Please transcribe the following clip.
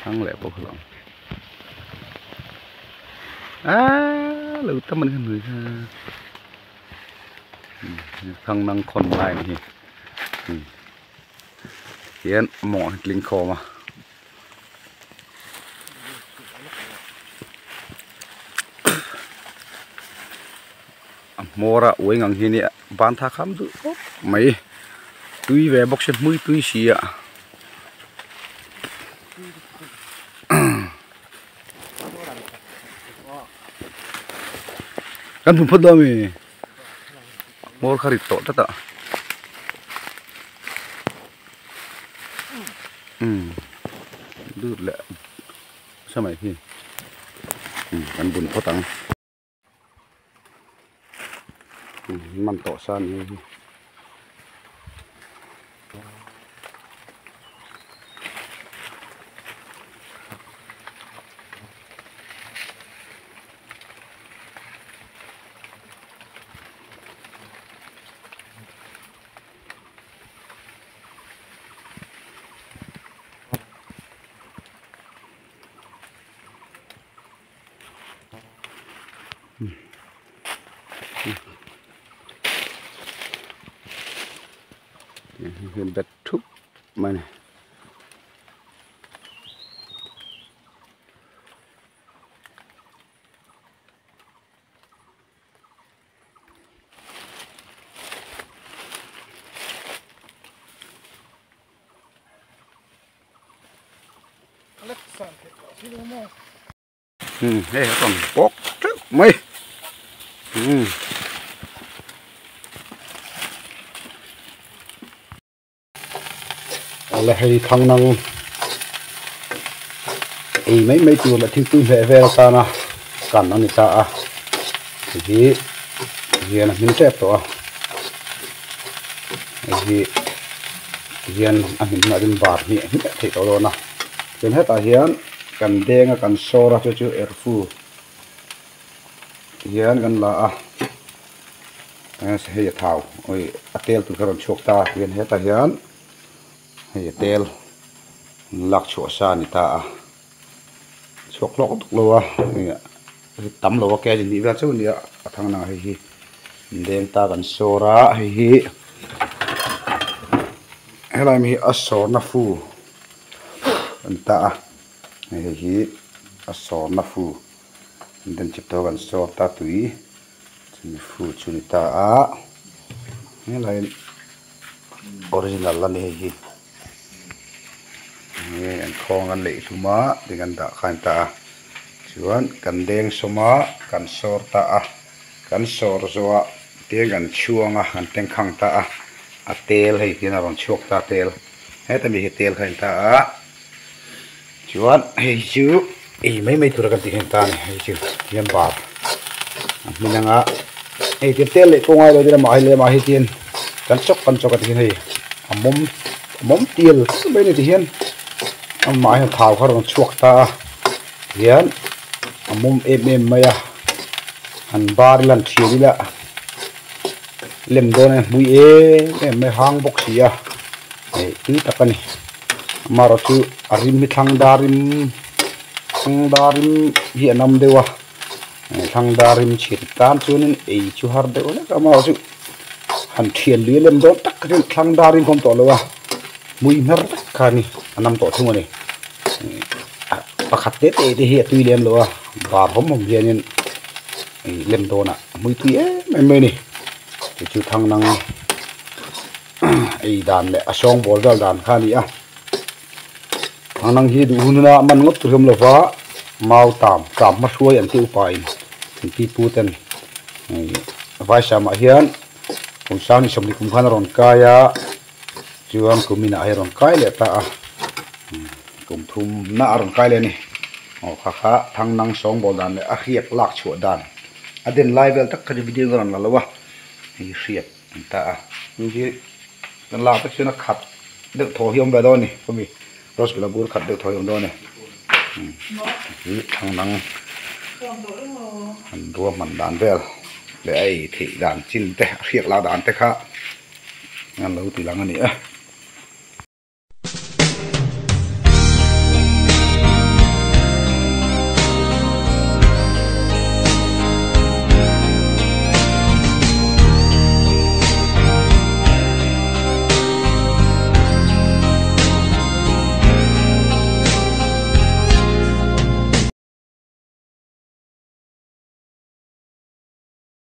Thang leh pawh kha lo aaa lo tam ani kha hnuai kha thang nang khawn lai ani hi hian a mawngah hian tling khawm a. A hmawr a uai ngang hi nia ban tha kham duh khawp mai tui ve bawk se hmui tui si a kan hmu phawt dawn ami hmawr kha rit tawh tlat a umm lut leh sa mai hi kan bun phawt ang. Man tawh sa ni hi. Bet thup mai a ni. Hei a rawn bawk teuh mai awle hei thlang nang ei mai mai tur leh thingpui hleh vel atana kan a ni ta a hei hi hian a hmin tep tawh a hei hi hian a hmin hunah chuan bar hmiah hmiah theih tawh dawn a chuan hetah hian. Kan deng a kan sawr a chu chu erfu hian kan la a hei a thau oi a tel tur kha a rawn chhuak ta tihian hetah hian hei a tel lak chhuah sa a ni ta a chhuak hlawk tuk lo a hei tam lo a kg hnih vel chauh a ni a a thang nang hei hi deng ta kan sawr a hei hi helai mi hi a sawrna fu. An ta a hei hi a sawrna fu an den chip tawh kan sawr ta tui chumi fu chu ni ta a helai original a ni hei hi enge an khawng an leih hlum a ti kan dah kha a ni ta a chuan kan deng sawm a kan sawr ta a kan sawr zawh ah tiang kan chhuang a kan tengkhang ta a a tel hei hian a rawn chhuak ta tel. Heta mi hi tel kha a in ta a chuan hei chu ei mai mai tura kan tih kha a in ta a ni hei chu hian bar a hmin anga hei tia tel leh pawh ngai lo ila mahni leh mahni hian kan chawk kan chawk a ti hian hei a mawm a mawm tial mai a ni ti hian amah hian thau kha a rawn chhuak ta a tihian a mawm em em mai a han bar ila han thian ila. Lem dawn a hmui em em mai hang bawk si a hei tui tak a ni amaherawh chu a rim hi thlang dar rim thlang dar rim hi a nam deuh a thlang dar rim chhir tan chuanin ei chu har deuh hlek a amaherawh chu han thian lui a lem dawn tak kha chuan thlang dar rim kha a awm tawh lo a hmui hmer vek kha a ni a nam tawh thung a ni pakhat te te te hi a tui lem lo a bar hawm hawm hianin ih lem dawnah. A hmui tui em em mai a ni chu chu thang nang ei dan leh a sawng bawl vel dan kha a ni a thang nang hi duh hun huna man ngawt tur hi awm lova mau tam tam hma hruai an tih upa in an pi pu ten ih vaisam ah hian kum sang ni sawmhnih kum khan a rawn kai a chuan kum inah hei a rawn kai leh ta a kum thum na a rawn kai leh a ni aw kha kha thang nang sawng bawl dan leh a hriak lak chhuah dan. A den lai vel tak kha chu video ka rawn la lo a hei hriat an ta a hei hi kan lak vek chuan a khat deuh thaw hi a awm ve dawn a ni khawmi rasgula bur khat deuh thaw hi a awm dawn a ni hi thlang dang an ruahman dan vel leh a ei theih dan chin te a hriak lak dan te kha an lo ti lang a ni e.